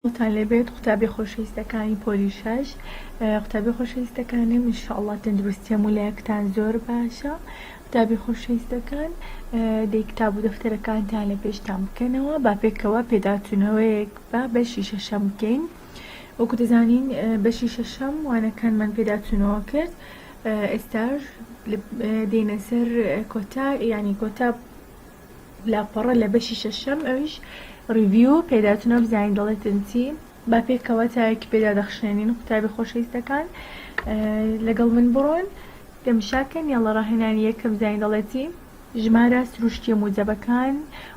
سڵاوتان لێبێت قوتابی خۆشەویستەکانی پۆلی شەش. قوتابی خۆشەویستەکانم ان شاء اللە تەندروستی هەموو لایەکتان زۆر باشە. قوتابی خۆشەویستەکان دەی کتاب و دەفتەرەکانتان لە پێشتان بکەنەوە با پێکەوە پێداچوونەوەیەک بە بەشی شەشەم بکەین. وەکو دەزانین بەشی شەشەم وانەکانمان پێداچوونەوە کرد ئێستاش دێنە سەر کۆتا یعنی کۆتا لاپەڕە لە بەشی شەشەم ئەویش review پێداچونەوە بزانین دەڵێتن چی با پێکەوە چاوێکی پێدا دەخشێنین قوتابی خۆشەویستەکان لەگەڵ من بڕۆن تەمشاکەن یاڵە ڕاهێنانی یەکەم بزانین دەڵێت چی ژمارە سروشتیە موجەبەکان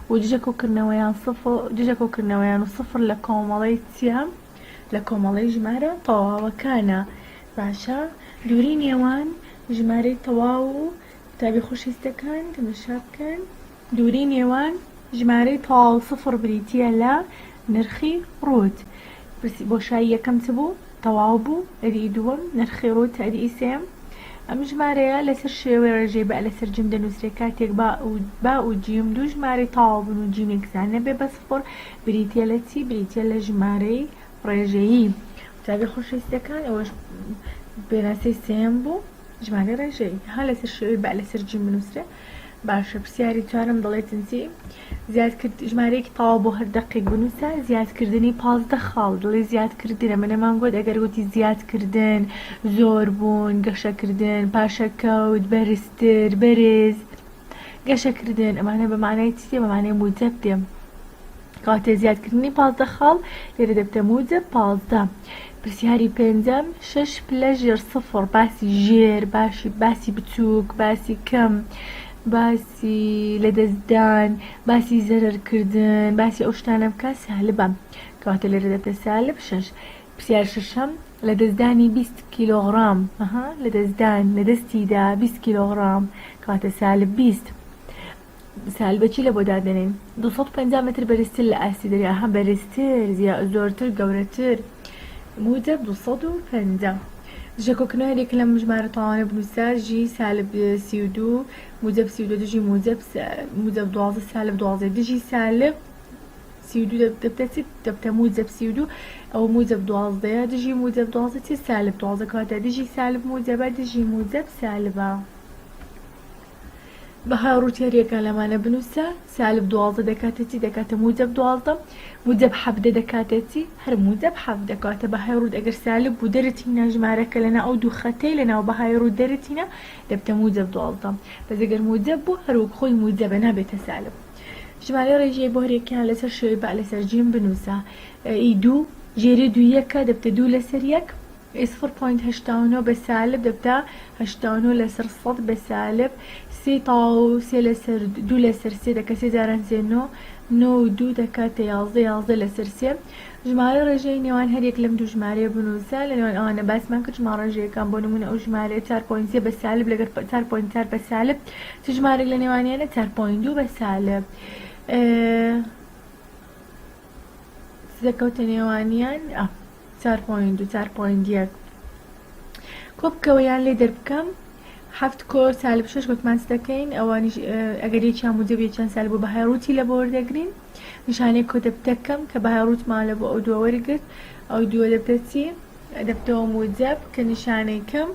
و دژە کۆکردنەوەیان سفر دژە کۆکردنەوەیان و سفر لە کۆمەڵەی چیە لە کۆمەڵەی ژمارە تەواوەکانە باشە دووری نێوان ژمارەی تەواو و قوتابی خۆشەویستەکان تەمەشا بکەن دووری نێوان ژمارەی تەواو سفر بریتییە لە نرخی ڕووت. پرسی بۆشایی یەکەم چ بوو؟ تەواو بوو. ئەدی دووەم نرخی ڕووت ئەدی سێیەم ئەم ژمارەیە لەسەر شێوەی ڕێژەی با لەسەر جیم دەنووسرێ کاتێک با و با و جیم دوو ژمارەی تەواو بن و جیم یەکسان نەبێ بە سفر بریتییە لە چی؟ بریتییە لە ژمارەی ڕێژەیی. قوتابی خۆشەویستەکان ئەوەش پێناسەی سێیەم بوو. ژمارەی ڕێژەیی ها لەسەر شێوەی با لەسەر جیم بنووسرێ باشە پرسیاری چوارەم دەڵێتن چی زیادکرد ژمارەیەکی تەواو بۆ هەر دەقێک بنووسە زیادکردنی 15 خاڵ دڵێ زیادکردنە منەمان گوت ئەگەر گوتی زیادکردن زۆر بوون گەشەکردن پاشەکەوت بەرزتر بەرز گەشەکردن ئەمانە بە مانای چی دێ بە مانای موجەب دێ کەواتە زیادکردنی 15 خاڵ لێرە دەبتە موجەب 15 پرسیاری پێنجەم شەش پلە ژێر سفر باسی ژێر باشی باسی بچووک باسی کەم باسی لەدەستدان باسی زەرەرکردن باسی ئەو شتانە بکە سالبە کەواتە لێرە دەبتە سالب شەش پرسیار شەشەم لەدەستدانی 20 کیلۆغرام ئەها لەدەستدان لەدەستیدا 20 کیلۆغرام کەواتە سالب 20 سالبە چی لە بۆ دادەنێین 250 متر بەرزتر لە ئاستی دەریا ئەها بەرزتر زۆرتر گەورەتر موجب 250 دژەکۆکردنەوە هەریەک لەم ژمارە تەواوانە بنووسە ژی سالب 32 موجب 32 دژی موجب موجب 12 سالب 12 دژی سالب 32 دەبتە چی دەبتە موجب 32 ئەو موجب 12 دژی موجب 12 چی سالب 12 کەواتە دژی سالب موجبە دژی موجب سالبە بەهای ڕووتێریەکان لەمانە بنووسە سالب 12 دەکاتە چی دەکاتە موجب 12 موجب حەڤدە دەکاتە چی هەر موجب حەڤدە کەواتە بەهای ڕووت ئەگەر سالب بوو دەرتینە ژمارەکە لەنا ئەو دوو خەتەی لەناو بەهای ڕووت دەرتینە دەبتە موجب 12 بەس ئەگەر موجب بوو هەر وەک خۆی موجبە نابێتە سالب ژمارەی ڕێژەی بۆ هەریەکەیان لەسەر شێوەی با لەسەر جیم بنووسە ئی دوو ژێری دوو یەکە دەبتە دوو لەسەر یەک ئی سفر point 89 بە سالب دەبتە 89 لەسەر سەد بە سالب سێ تەواو سێ لەسەر دوو لەسەر سێ دەکە سێ جاران سێ نۆ نۆ و دوو دەکاتە یازدە یازدە لەسەر سێ ژمارەی ڕێژەی نێوان هەر یەک لەم دوو ژمارەیە بنووسە لە نێوان ئەوانە باسمان کرد ژمارە ڕێژەیەکان بۆ نموونە ئەو ژمارەیە چار point سێ بە سالب لەگەر چار point چار بە سالب چ ژمارێک لە نێوانیانە چار point دوو بە سالب دەکەوتە نێوانیان چار point دوو چار point یەک کۆ بکەوە یان لێ دەربکەم حەفت کۆ سالب شەش گوتمان چ دەکەین ئەوانیش ئەگەر یەکیان موجب یەکیان سالب بوو بەهای ڕووتی لە بۆ وەردەگرین نیشانەی کۆ دەبتە کەم کە بەهای ڕووتمان لە بۆ ئەو دووە وەرگرت ئەو دووە دەبتە چی دەبتەوە موجب کە نیشانەی کەم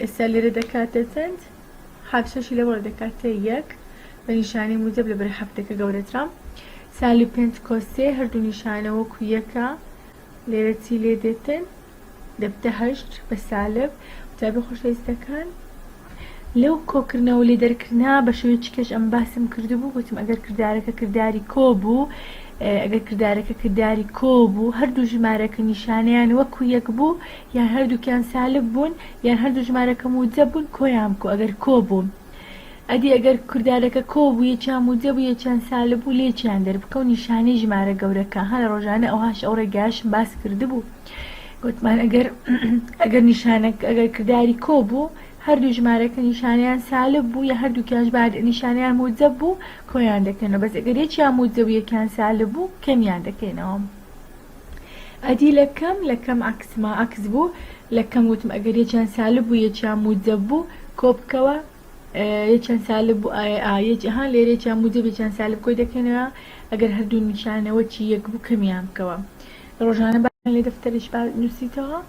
ئێستا لێرە دەکاتە چەند حەفت شەشی لە بۆ دەکاتە یەک بە نیشانەی موجب لە بەر حەفتەکە گەورەترە سالب پێنج کۆ سێ هەردوو نیشانە وەکو یەکە لێرە چی لێ دێتن دەبتە هەشت بە سالب قوتابی خۆشەویستەکان لەو کۆکردنەوە لێ دەرکردنا بە شێوەیەکی کەش ئەم باسم کردبوو گوتم ئەگەر کردارەکە کرداری کۆ بوو ئەگەر کردارەکە کرداری کۆ بوو هەردوو ژمارەکە نیشانەیان وەکو یەک بوو یان هەردووکیان سالب بوون یان هەردوو ژمارەکە موجەب بوون کۆیان بکۆ ئەگەر کۆ بوون ئەدی ئەگەر کردارەکە کۆ بوو یەکیان موجەب بوو یەکیان سالب بوو لێکیان دەربکە و نیشانەی ژمارە گەورەکە ها لە ڕۆژانە ئەوهاش ئەو ڕێگایەشم باس کردبوو گوتمان ئەگەر ئەگەر نیشانە ئەگەر کرداری کۆ بوو هەردوو ژمارەکە نیشانەیان سالب بوو یا هەردووکیان ژمار نیشانەیان موجەب بوو کۆیان دەکەینەوە بەس ئەگەر یەکیان موجەب و یەکیان سالب بوو کەمیان دەکەینەوە ئەدی لە کەم لە کەم عەکسما عەکس بوو لە کەم وتم ئەگەر یەکیان سالب بوو یەکیان موجەب بوو کۆ بکەوە یەکیان سالب بوو ئا یەک ها لێرە یەکیان موجەب یەکیان سالب کۆی دەکەینەوە ئەگەر هەردوو نیشانەوە چی یەک بوو کەمیان بکەوە. ڕۆژانە با لە دەفتەریش با نووسیتەوە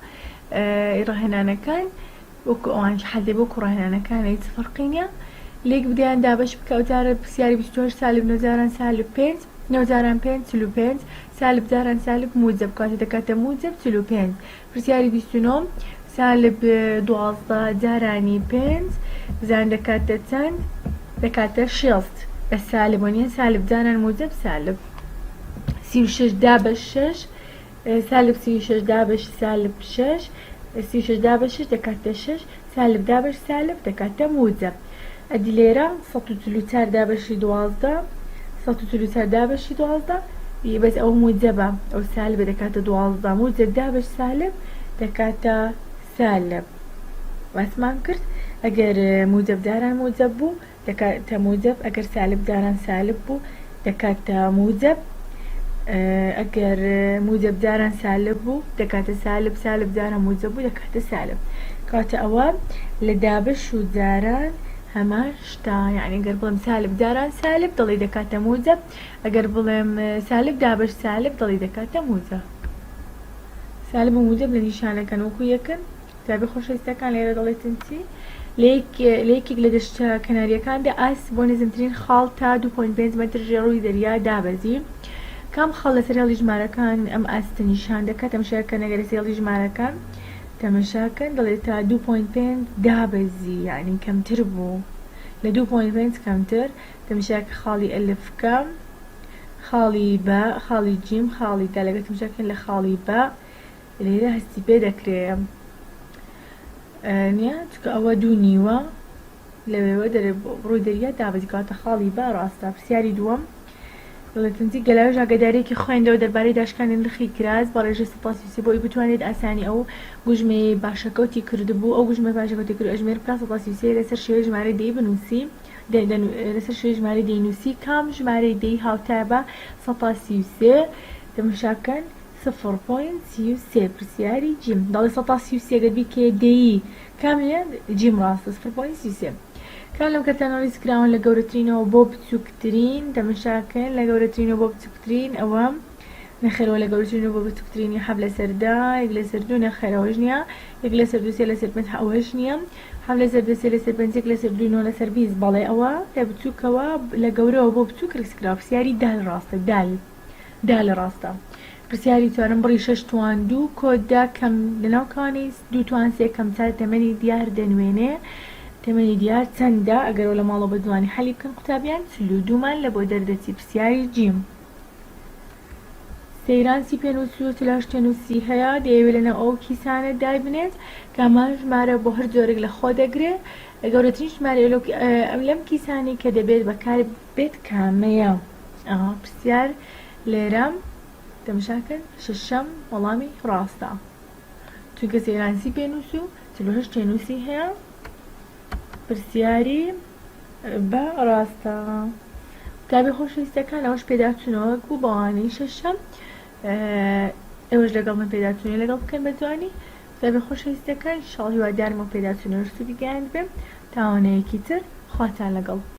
ڕاهێنانەکان وەکو ئەوانیش حەزێ وەکو ڕاهێنانەکان هیچ فەرقی نییە لێک بدەیان دابەش بکە ئەو جارە پرسیاری 28 سالب 9 جاران سالب 5 9 جاران 5 45 سالب جاران سالب موجب کاتە دەکاتە موجب 45 پرسیاری 29 سالب 12 جارانی 5 بزان دەکاتە چەند دەکاتە 60 بە سالب وەنیە سالب جاران موجب سالب 36 دابەش 6 سالب 36 دابەش سالب 6 36 دابەش 6 دەکاتە 6 سالب دابەش سالب دەکاتە موجب ئەدی لێرە 144 دابەشی 12 144 دابەشی 12 ی بەس ئەو موجبە ئەو سالبە دەکاتە 12 موجب دابەش سالب دەکاتە سالب باسمان کرد ئەگەر موجب جاران موجب بوو دەکاتە موجب ئەگەر سالب جاران سالب بوو دەکاتە موجب ئەگەر موجب جاران سالب بوو دەکاتە سالب سالب جاران موجب بوو دەکاتە سالب کاتە ئەوە لە دابش و جاران هەمان شتە یعنی گەر بڵێم سالب جاران سالب دەڵی دەکاتە موجب ئەگەر بڵێم سالب دابش سالب دەڵی دەکاتە موجب سالب و موجب لە نیشانەکەن وەکو یەکن قوتابی خۆشەویستەکان لێرە دەڵێتن چی؟ لە یەکێک لە دەشتە کەنارییەکاندا ئاست بۆ نزمترین خاڵ تا 2.5 مەتر ژێر ڕووی زەریا دابەزی. کام خاڵ لەسەر هێڵی ژمارەکان ئەم ئاستە نیشان دەکات؟ تەمەشا کەن ئەگەر لەسەر هێڵی ژمارەکان تەمەشا کەن دەڵێت تا 2.5 دابەزی یعنی کەمتر بوو لە 2.5 کەمتر تەمەشا کە خاڵی ئەلف کە خاڵی بە خاڵی جیم خاڵی دا لەگەر تەمەشا کەن لە خاڵی بە لێرە هەستی پێ دەکرێ نیە چونکە ئەوە دوو نیوە لەوێوە دەرێ ڕووی دەریا دابەزی کەواتە خاڵی بە ڕاستە پرسیاری دووەم دەڵێتنجی گەلاوێژ ئاگاداریەکی خوێندەوە دەربارەی داشکانی نرخی کراس بە ڕێژەی 133 بۆ ئەوی بتوانێت ئاسانی ئەو گوژمەیەی باشەکەوتی کردبوو ئەو گوژمەی پاشەکەوتی کرد ئەژمێر بکات 133 لەسەر شێوەی ژمارەی دەی بنووسی لەسەر شێوەی ژمارەی دەینووسی کام ژمارەی دەی هاوتایە بە 133 تەماشا بکەن سفر point 33 پرسیاری جیم دەڵێ سەتا 33 گەر بیکەیە دەیی کامەیە جیم ڕاستە سفر point 33 کام لەم کەرتانە ڕیز کراون لە گەورەترینەوە بۆ بچووکترین تەمەشاکەن لە گەورەترینەوە بۆ بچووکترین ئەوە نەخێرەوە لە گەورەترینەوە بۆ بچووکترینی حەب لەسەر دە یەک لەسەر دوو نەخێرەوەش نییە یەک لەسەر دوو سێ لەسەر پێنج ئەوەش نییە حەب لەسەر دە سێ لەسەر پێنج یەک لەسەر دوو نۆ لەسەر 20 بەڵێ ئەوە لە بچووکەوە لە گەورەوە بۆ بچووک ڕیز کراوە پرسیاری دال ڕاستە دال دال ڕاستە. پرسیاری چوارەم بڕی شەش توان دوو کۆدا کەم لەناو کەوانەی دوو توان سێ کەم چار تەمەنی دیار دەنوێنێ تەمەنی دیار چەندە ئەگەرەوە لە ماڵەوە بە جوانی حەلی بکەن قوتابیان 42مان لە بۆ دەردەچی پرسیاری جیم سەیران سی پێنووس و 48 تێنووسی هەیە دەیەوێت لەناو ئەو کیسانە دایبنێت کامان ژمارە بۆ هەر جۆرێک لە خۆ دەگرێ گەورەترین ژمارە لەم کیسانەی کە دەبێت بەکار بێت کامەیە؟ ئەها پرسیار لێرە تەمەشاکەن شەشەم وەڵامی ڕاستە چونکە سەیران سی پێنووس و 48 تێنووسی هەیە پرسیاری بە ڕاستە قوتابی خۆشەویستەکان ئەوەش پێداچوونەوەک بوو بەوانەی شەشەم ئێوەش لەگەڵ من پێداچوونی لەگەڵ بکەن بە جوانی قوتابی خۆشەویستەکان شاڵ هیوادارم و پێداچوونەوەش سوودی گەیاند بێم تاوانەیەکی تر خواتان لەگەڵ.